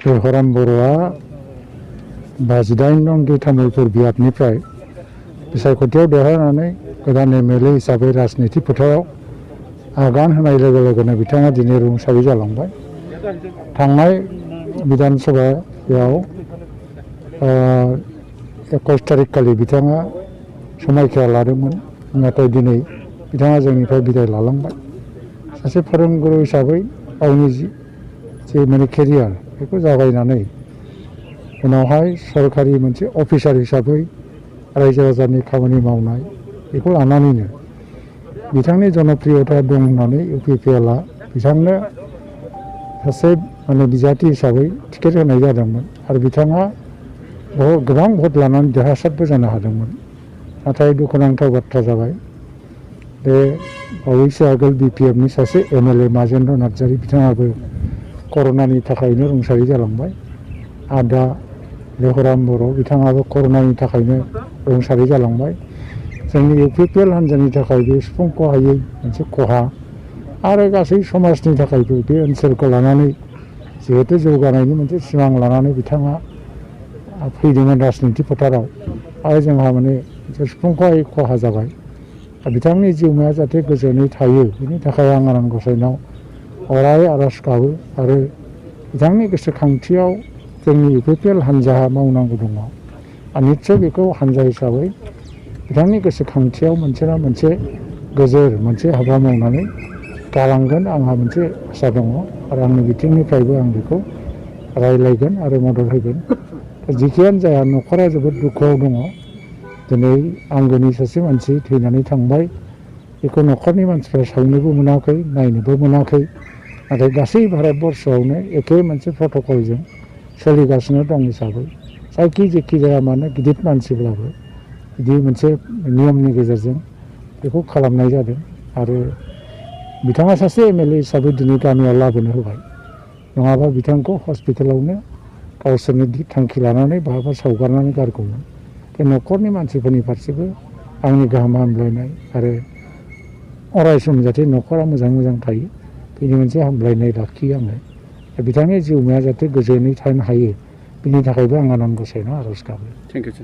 हराम बर'आ 58 नं तामुलपुर बियाबनिफ्राय बिसायख'थियाव देरहानानै गोदान एमएलए हिसाबै राजनिति फोथाराव आगान होनाय लोगो लोगोनो बिथाङा दिनै रुंसारि जालांबाय। थांनाय विधान सभायाव 21 तारिख खालि बिथाङा समायखिरा लादोंमोन, नाथाय दिनै बिथाङा जोंनिफ्राय बिदाय लालांबाय। सासे फोरोंगुरु हिसाबै गावनि जे माने केरियार बेखौ जागायनानै उनावहाय सरकारि मोनसे अफिसार हिसाबै रायजो राजानि खामानि मावनाय बेखौ लानानैनो बिथांनि जनप्रियता दं होननानै इउपिपिएलआ बिथांनो सासे माने बिजाथि हिसाबै टिकेट होनाय जादोंमोन आरो बिथाङा गोबां भट लानानै देरहासारबो जानो हादोंमोन। नाथाय दुखुनांथाव बाथ्रा जाबाय, बे बावैसो आगोल बिपिएफनि सासे एमएलए माजेन्द्र नार्जारि बिथाङाबो कर'नानि थाखायनो रुंसारि जालांबाय। आरो दा हराम बर' बिथाङाबो कर'नानि थाखायनो रुंसारि जालांबाय। जोंनि इउपिपिएल हान्जानि थाखाय बे सुफुंख'हायै मोनसे खहा आरो गासै समाजनि थाखायबो बे ओनसोलखौ लानानै जिहेतु जौगानायनि मोनसे सिमां लानानै बिथाङा फैदोंमोन राजनिति फोथाराव आरो जोंहा माने सुफुंख'हायै खहा जाबाय। बिथांनि जिउमाया जाहाथे गोजोनै थायो बेनि थाखाय आं आनान गसाइनाव अराय आरज गाबो आरो बिथांनि गोसोखांथियाव जोंनि इउपिपिएल हान्जाहा मावनांगौ दङ। आरो निस्सय बेखौ हान्जा हिसाबै बिथांनि गोसोखांथियाव मोनसे ना मोनसे गोजोर मोनसे हाबा मावनानै गालांगोन आंहा मोनसे आसा दङ आरो आंनि बिथिंनिफ्रायबो आं बेखौ रायज्लायगोन आरो मदद होगोन। जिखियानो जाया न'खरा जोबोद दुखुआव दङ। दिनै आंगोनि सासे मानसि थैनानै थांबाय, बेखौ न'खरनि मानसिफ्रा सावनोबो मोनाखै, नायनोबो मोनाखै। नाथाय गासै भारतबर्षआवनो एखे मोनसे प्रट'कलजों सोलिगासिनो दं हिसाबै जेखि जाया मानो गिदिर मानसिब्लाबो बिदि मोनसे नियमनि गेजेरजों बेखौ खालामनाय जादों आरो बिथाङा सासे एमएलए हिसाबै दिनै गामियाव लाबोनो होबाय। नङाबा बिथांखौ हस्पिटालावनो गावसोरनि थांखि लानानै बहाबा सावगारनानै गारगौमोन। बे न'खरनि मानसिफोरनि फारसेबो आंनि गाहाम हामलायनाय आरो अरायसम जाहाथे न'खरा मोजां थायो बेनि मोनसे हामलायनाय लाखियो आङो। बिथांनि जिउमाया जाहाथे गोजोनै थानो हायो बिनि थाखायबो आं आनान गसाइनाव आरज गाबो। Thank you sir.